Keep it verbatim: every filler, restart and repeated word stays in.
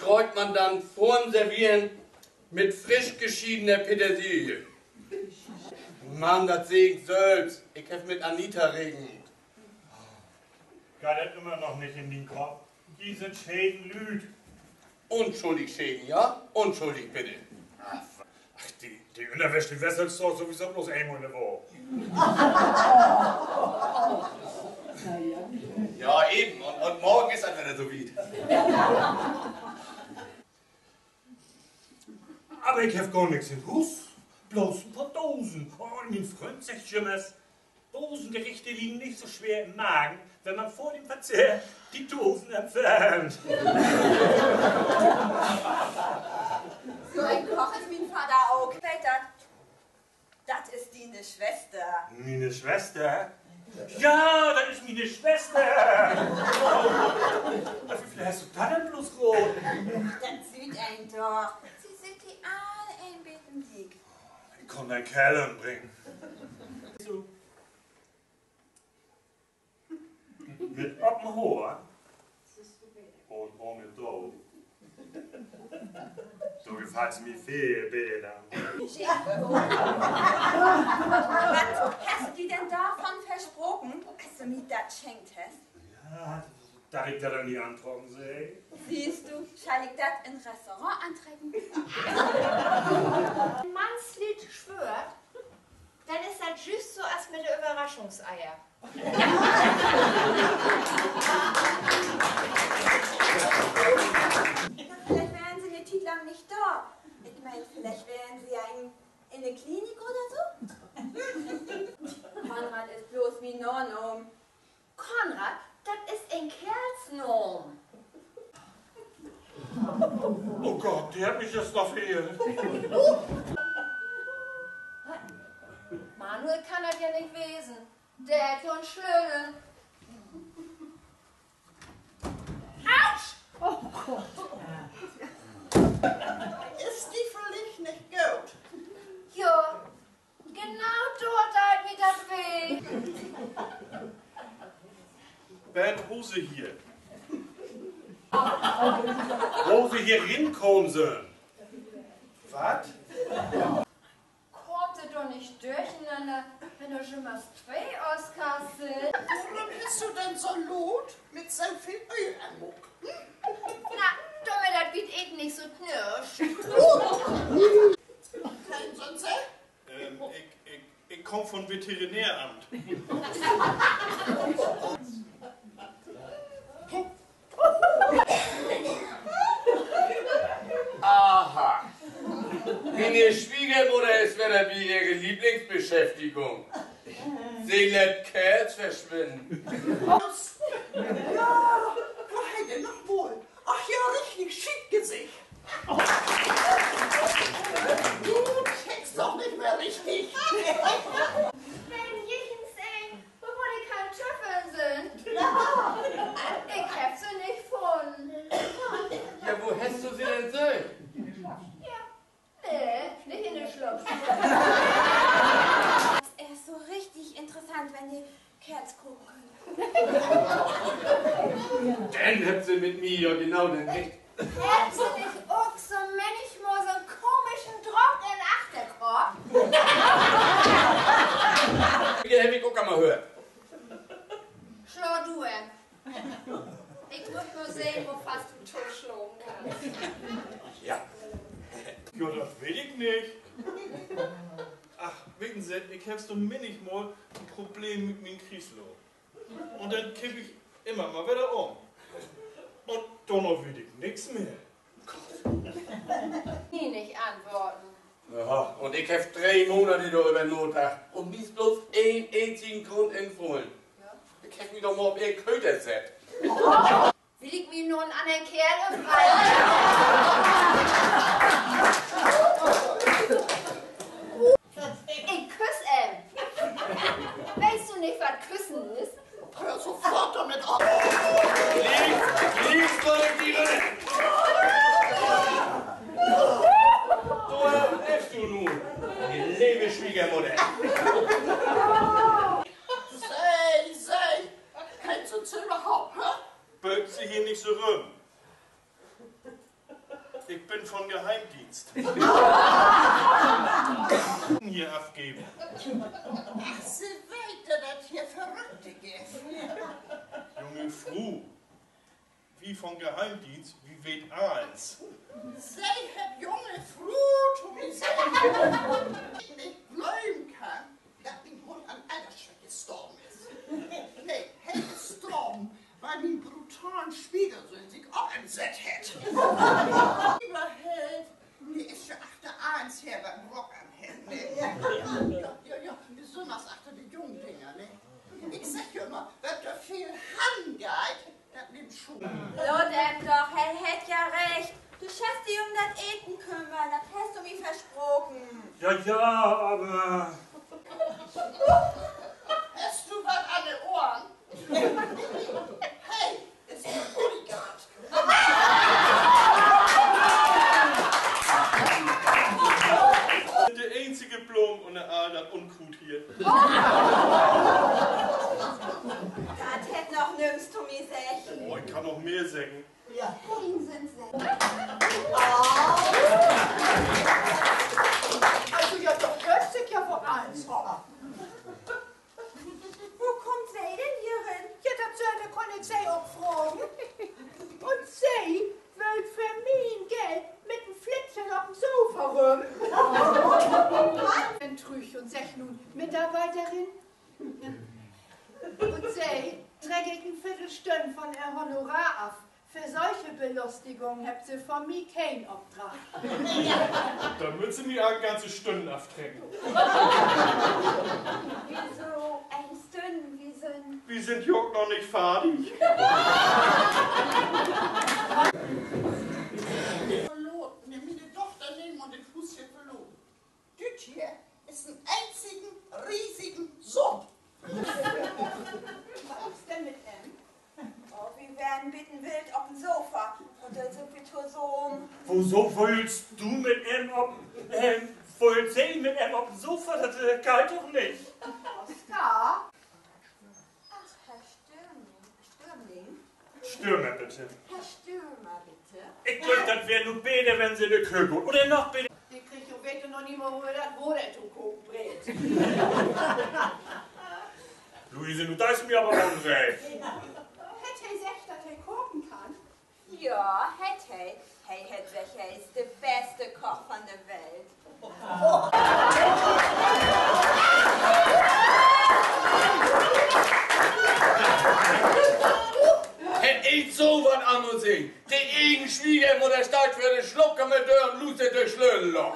Streut man denn vör'n Servieren mit frisch geschiedene Petersilie. Man, dat segg ik sülvst. Ik heff mit Anita rekent. Geiht dat ümmer noch nich in mien Kopp? Ji sünd scheden Lüüd. Unschuldig scheden, ja? Unschuldig, bitte. Ach, de, de Ünnerwäsch, de wesselt doch sowieso bloots eenmal in de Week. Ja, even. Un, un morgen is dat wedder so wiet. Aver ik heff gor nix in Huus. Bloots en poor Dosen. Un mien Fründ seggt jümmers, Dosengerichte liggen nich so sweer in'n Magen, wenn man vör den Verzehr de Dosen entfernt. So en Kock is mien Vadder ok. Weet dat, dat is diene Swester. Miene Swester? Ja, dat is miene Swester! Woveel hest du dat denn bloots raden? Dat süht een doch. Se süht di all en beten liek. Ik kunn den Kerl ümbringen. Mit open Hoor un ahn Doot. So gefallt se mi veel beter. Wat hest du di denn dorvon versproken, as du mi dat schenkt hest? Ja, dat ik dat an di antrocken seh. Sühst du, schall ik dat in't Restaurant antrecken? Wenn Mannslüüd swöört, denn is dat jüst so as mit de Överraschungseier. Villicht weren Se 'ne Tiet lang nich dor. Ik meen, villicht weren Se ja in, in de Klinik oder so? Konrad is bloots mien Nanaam. Konrad, dat is en Keerlsnaam. Oh Gott, de hett mi jüst noch fehlt. Manuel kann dat ja nich wesen. De hett ja en Slötel. Autsch! Is di villicht nich goot? Jo, genau dor deit mi dat weh. Bent, wo Se hier, wo Se hier rinkamen sünd. Wat? Kaamt Se doch nich dörchenanner, wenn dor jümmers twee Oskars sünd. Worüm büst du denn so luut mit so veel Öl an'n Muuk? Na, dormit dat bi't Eten nich so knirscht. Keen sünd Se? Ähm, ik, ik, ik kaam von't Veterinäramt. Aha. Miene Swiegermudder is wedder bi ehre Lieblingsbeschäftigung. Se lett Keerls verswinnen. Ja, wo heet de noch mal? Ach ja, richtig, Schietgesicht. Du checkst doch nich mehr richtig. Wenn jichtens een, wo de Kantüffeln sünd. Ik heff se nich funnen. Ja, wo hest du se denn söcht? Ja. Nee, nich in de Slaapstuuv. Dat is so richtig interessant, wenn de Keerls koken köönt. Denn hebbt Se mit mi ja genau den Richt-. Hebbt Se nich ok so männichmal so'n komischen Drock in'n Achterkopp? De heff ik ok al mal höört. Slo du em. Ik mutt mal sehn, wo fast du toslagen kannst. Ja. Ja, dat weet ik nich. Ach, weten Se, ik heff so männichmal en Problem mit mien Kreislauf. Un denn kipp ik immer mal wedder üm. Un dorna weet ik nix mehr. Nie nich antwoorden. Ja, un ik heff dree Monate doröver nadacht un mi is bloots een eenzigen Grund infullen. Ik heff mi doch mal op ehr Köter sett. Will ik mi nu en annern Keerl ümreißen? Ik küss em. Weetst du nich, wat Küssen is? Höör sofort dormit op. Lief, lief, soll ik di rünner. So, wat hest du nu, leve Swiegermudder? Seh, seh, wat kannst du överhaupt, hä? Böökt Se hier nich so rüm. Ik bün von Geheimdienst. Hier afgeven. Ach, Se weet, dat dat hier Verrückte gifft. Junge Fru, wi von Geheimdienst, wi weet allens. Se hebbt junge Fru to mi seggt. Ik nich glöven kann, dat mien Hund an Alterssweck gestorven is. Nee, he is storven, wiel mien brutalen Swiegersöhn sik op em sett hett. Överhaupt, de is ja achter allens her, wat en Rock anhett, ne? Ja, ja, ja, besünners achter de jungen Dinger, ne? Ik segg ja jümmer, wat dor veel hangeiht, dat nimmt Schuh. Laat em doch, he hett ja recht. Du schasst di üm dat Eten kümmern, dat hest du mi versproken. Ja, ja, aver Hest du wat an de Ohren? He is en Bodyguard. De eenzige Bloom ünner all dat Unkruut hier. Dat hett noch nüms to mi seggt. Oh, ik kann noch mehr seggen. Also, ja, dor höört sik ja woll allens, aver wo kummt Se denn hier rin? Ja, dat sülve kunn ik Se ok fragen. Un Se wüllt för mien Geld mit en Flittchen op 'n Sofa rüm? Denn trüch un seggt nu: Mitarbeiterin, un Se treckt en Viddelstünn von Ehr Honorar af. För solche Belustigungen hebbt Se von mi keen Opdrag. Denn mööt Se mi en ganze Stünn aftrecken. Wieso en Stünn? Wi sünd, wi sünd ja ok noch nich fardig. Verlaten, miene Dochter nehmen un dat Huus hier verlaten. Düt hier is en eenzigen, riesigen Sump. Wat is denn mit em? Oh, wi weren beten wild op 'n Sofa un denn sünd wi tosamen. Woso wüllst du mit em op, äh, wüllt Se mit em op 'n Sofa? Dat, äh, geiht doch nich. Oskar? Ach, Herr Störmling, Störmling? Störmer, bitte. Herr Störmer, bitte. Ik glööv, dat weer nu beter, wenn Se in de Köök gaht. Oder noch beter. De kriggt jo, weet jo noch nich mal, wo he dat Water to koken bringt. Luise, nu deist mi aver unrecht. Hett he seggt, dat he koken kann? Ja, hett he. He hett seggt, he is de beste Kock von de Welt. Hett een so wat an to sehn? De egen Swiegermudder steiht vör de Slaapkamerdöör un luustert dörch Slötellock.